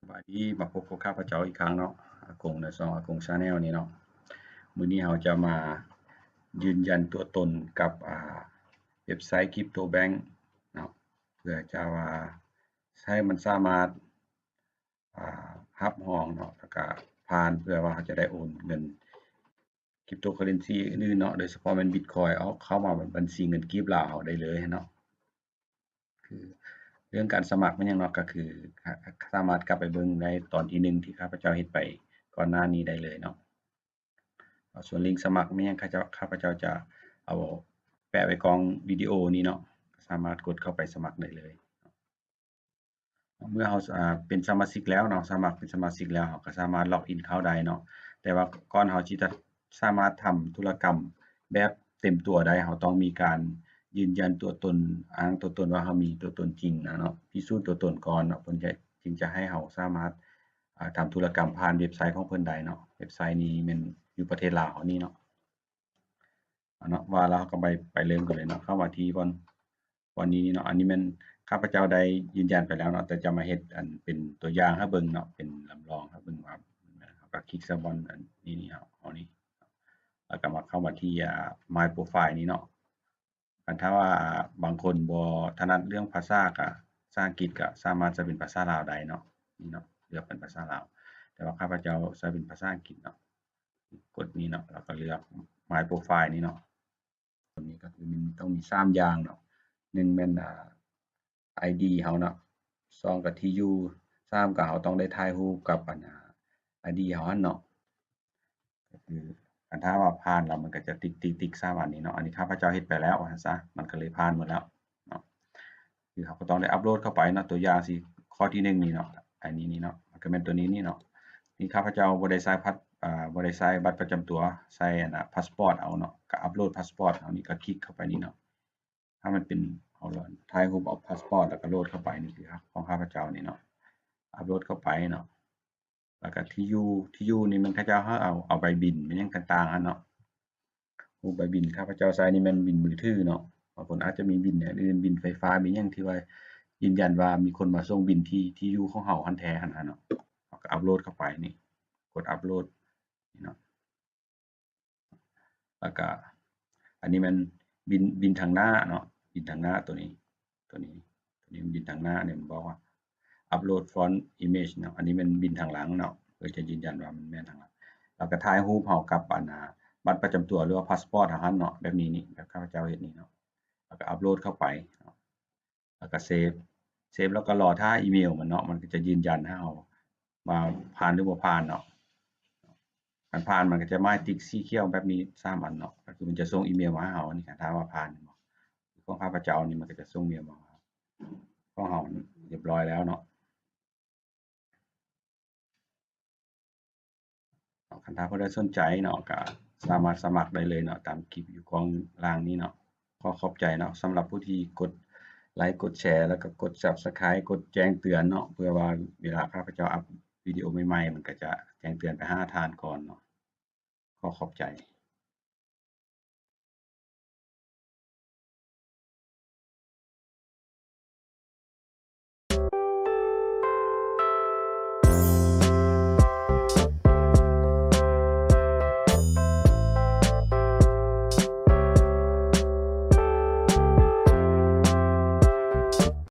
ສະບາຍດີ ມາພົບກັບຂ້າພະເຈົ້າອີກຄັ້ງເນາະ ອາກົງ ໃນຊ່ອງອາກົງ Channel ນີ້ເນາະ. ມື້ນີ້ເຮົາຈະມາຢືນຢັນຕົວຕົນກັບ ອ່າ ເວັບໄຊ CryptoBank ເນາະ ເພື່ອຈະວ່າໃຫ້ມັນສາມາດ ອ່າ ຮັບຮອງເນາະ ແລ້ວກະຜ່ານ ເພື່ອວ່າເຮົາຈະໄດ້ໂອນເງິນ Cryptocurrency ອື່ນໆເນາະ ໂດຍສະເພາະແມ່ນ Bitcoin ເອົາເຂົ້າມາບັນຊີເງິນກີບລາວເຮົາໄດ້ເລີຍເນາະ. ຄືເລື່ອງການສະໝັກແມ່ນຫຍັງເນາະ ກໍຄືສາມາດກັບໄປເບິ່ງໃນຕອນທີໜຶ່ງ ທີ່ຂ້າພະເຈົ້າເຮັດໄປກ່ອນໜ້ານີ້ໄດ້ເລີຍເນາະ. ສ່ວນລິ້ງສະໝັກແມ່ນຫຍັງ ຂ້າພະເຈົ້າຈະເອົາແປະໄວ້ກ້ອງວິດີໂອນີ້ເນາະ ສາມາດກົດເຂົ້າໄປສະໝັກໄດ້ເລີຍ. ເມື່ອເຮົາ ອ່າ ເປັນສະມາຊິກແລ້ວເນາະ ສະໝັກເປັນສະມາຊິກແລ້ວ ເຮົາກໍສາມາດ log in ເຂົ້າໄດ້ເນາະ. ແຕ່ວ່າກ່ອນເຮົາຊິຈະສາມາດທຳທຸລະກຳແບບເຕັມຕົວໄດ້ ເຮົາຕ້ອງມີການຢືນຢັນຕົວຕົນ ອ້າງຕົວຕົນວ່າເຮົາມີຕົວຕົນຈິງນະເນາະ ພິສູດຕົວຕົນກ່ອນເນາະ ເພິ່ນຈະ ຈຶ່ງຈະໃຫ້ເຮົາສາມາດ ອ່າ ທຳທຸລະກຳຜ່ານເວັບໄຊຂອງເພິ່ນໄດ້ເນາະ. ເວັບໄຊນີ້ແມ່ນຢູ່ປະເທດລາວເຮົານີ້ເນາະ. ເອົາເນາະ ວ່າແລ້ວເຮົາກໍໄປ ໄປເລີ່ມກັນເລີຍເນາະ. ເຂົ້າມາທີ່ບ່ອນ ບ່ອນນີ້ເນາະ ອັນນີ້ແມ່ນຂ້າພະເຈົ້າໄດ້ຢືນຢັນໄປແລ້ວເນາະ ແຕ່ຈະມາເຮັດອັນເປັນຕົວຢ່າງໃຫ້ເບິ່ງເນາະ ເປັນລຳລອງໃຫ້ເບິ່ງວ່າ ເຮົາກໍຄລິກໃສ່ບ່ອນອັນນີ້ ນີ້ເຮົາ ເຮົານີ້ ແລ້ວກໍມາເຂົ້າມາທີ່ ອ່າ My Profile ນີ້ເນາະ. ຄັນຖ້າວ່າບາງຄົນບໍ່ຖະໜັດເລື່ອງພາສາ ກະພາສາອັງກິດ ກະສາມາດໃສ່ເປັນພາສາລາວໄດ້ເນາະ ນີ້ເນາະ ເລືອກເປັນພາສາລາວ ແຕ່ວ່າຂ້າພະເຈົ້າໃສ່ເປັນພາສາອັງກິດເນາະ. ກົດນີ້ເນາະ ແລ້ວກໍເລືອກ My Profile ນີ້ເນາະ. ຕົວນີ້ກໍຄືມັນຕ້ອງມີສາມຢ່າງເນາະ ໜຶ່ງແມ່ນ ອ່າ ID ເຮົາເນາະ ສອງກໍທີ່ຢູ່ ສາມກໍເຮົາຕ້ອງໄດ້ຖ່າຍຮູບກັບອັນ ID ເຮົາຫັ້ນເນາະ. ກໍຄືຄັນຖ້າວ່າຜ່ານແລ້ວ ມັນກໍຈະຕິກໆໆ ສາມອັນນີ້ເນາະ. ອັນນີ້ຂ້າພະເຈົ້າເຮັດໄປແລ້ວວ່າຊັ້ນຊະ ມັນກໍເລີຍຜ່ານໝົດແລ້ວເນາະ. ຄືເຮົາກໍຕ້ອງໄດ້ອັບໂຫຼດເຂົ້າໄປເນາະ ຕົວຢ່າງຊິ ຂໍ້ທີໜຶ່ງນີ້ເນາະ ອັນນີ້ນີ້ເນາະ ມັນກໍແມ່ນຕົວນີ້ນີ້ເນາະ. ນີ້ຂ້າພະເຈົ້າບໍ່ໄດ້ໃຊ້ພັດ ອ່າ ບໍ່ໄດ້ໃຊ້ບັດປະຈຳຕົວ ໃຊ້ອັນນ່າ ພາສປອດເອົາເນາະ ກໍອັບໂຫຼດພາສປອດເຮົານີ້ ກໍຄລິກເຂົ້າໄປນີ້ເນາະ. ຖ້າມັນເປັນ ເຮົາລອງຖ່າຍຮູບເອົາພາສປອດ ແລ້ວກໍໂຫຼດເຂົ້າໄປ ນີ້ຄືຂອງຂ້າພະເຈົ້ານີ້ເນາະ ອັບໂຫຼດເຂົ້າໄປເນາະ. ແລ້ວກໍທີ່ຢູ່ ທີ່ຢູ່ນີ້ແມ່ນເຂົາເຈົ້າໃຫ້ເອົາ ເອົາໃບບິນ ແມ່ນຫຍັງຕ່າງໆຫັ້ນເນາະ. ຮູບໃບບິນຂ້າພະເຈົ້າໃຊ້ນີ້ແມ່ນບິນມືຖືເນາະ ບາງຄົນອາດຈະມີບິນແນວອື່ນ ບິນໄຟຟ້າ ບິນຫຍັງທີ່ວ່າຢືນຢັນວ່າມີຄົນມາສົ່ງບິນທີ່ ທີ່ຢູ່ຂອງເຮົາຫັ້ນແທ້ຫັ້ນນະເນາະ. ເຮົາກໍອັບໂຫຼດເຂົ້າໄປນີ້ ກົດອັບໂຫຼດນີ້ເນາະ. ແລ້ວກະອັນນີ້ແມ່ນບິນ ບິນທາງໜ້າເນາະ ບິນທາງໜ້າຕົວນີ້ ຕົວນີ້ ຕົວນີ້ມັນບິນທາງໜ້ານີ້ ມັນບອກວ່າ upload front image ເນາະ. ອັນນີ້ແມ່ນບິນທາງຫຼັງເນາະ ເພື່ອຈະຢືນຢັນວ່າມັນແມ່ນທາງຫຼັງ. ແລ້ວກະຖ່າຍຮູບເຮົາກັບອັນນ່າ ບັດປະຈຳຕົວ ຫຼືວ່າພາສປອດເຮົາຫັ້ນເນາະ ແບບນີ້ນີ້ ແບບຂ້າພະເຈົ້າເຮັດນີ້ເນາະ. ແລ້ວກະອັບໂຫຼດເຂົ້າໄປເນາະ. ແລ້ວກໍເຊບ ເຊບແລ້ວກໍລໍຖ້າອີເມວມັນເນາະ ມັນກໍຈະຢືນຢັນໃຫ້ເຮົາວ່າຜ່ານ ຫຼື ບໍ່ຜ່ານເນາະ. ຄັນຜ່ານມັນກໍຈະໝາຍຕິກສີຂຽວແບບນີ້ສາມອັນເນາະ ກໍຄືມັນຈະສົ່ງອີເມວມາຫາເຮົາ. ອັນນີ້ກໍຖ້າວ່າຜ່ານເນາະ ຂອງຂ້າພະເຈົ້ານີ້ ມັນກໍຈະສົ່ງອີເມວມາຫາ ຂອງເຮົາຮຽບຮ້ອຍແລ້ວເນາະ. ເນາະ ຄັນຖ້າຜູ້ໃດສົນໃຈເນາະ ກະສາມາດສະໝັກໄດ້ເລີຍເນາະ ຕາມຄລິບຢູ່ກ້ອງລ່າງນີ້ເນາະ. ຂໍຂອບໃຈເນາະ ສຳລັບຜູ້ທີ່ກົດໄລ ກົດແຊ ແລ້ວກໍກົດ Subscribe ກົດແຈ້ງເຕືອນເນາະ ເພື່ອວ່າເວລາຂ້າພະເຈົ້າອັບວິດີໂອໃໝ່ໆ ມັນກໍຈະແຈ້ງເຕືອນໄປຫາທ່ານກ່ອນເນາະ. ຂໍຂອບໃຈ.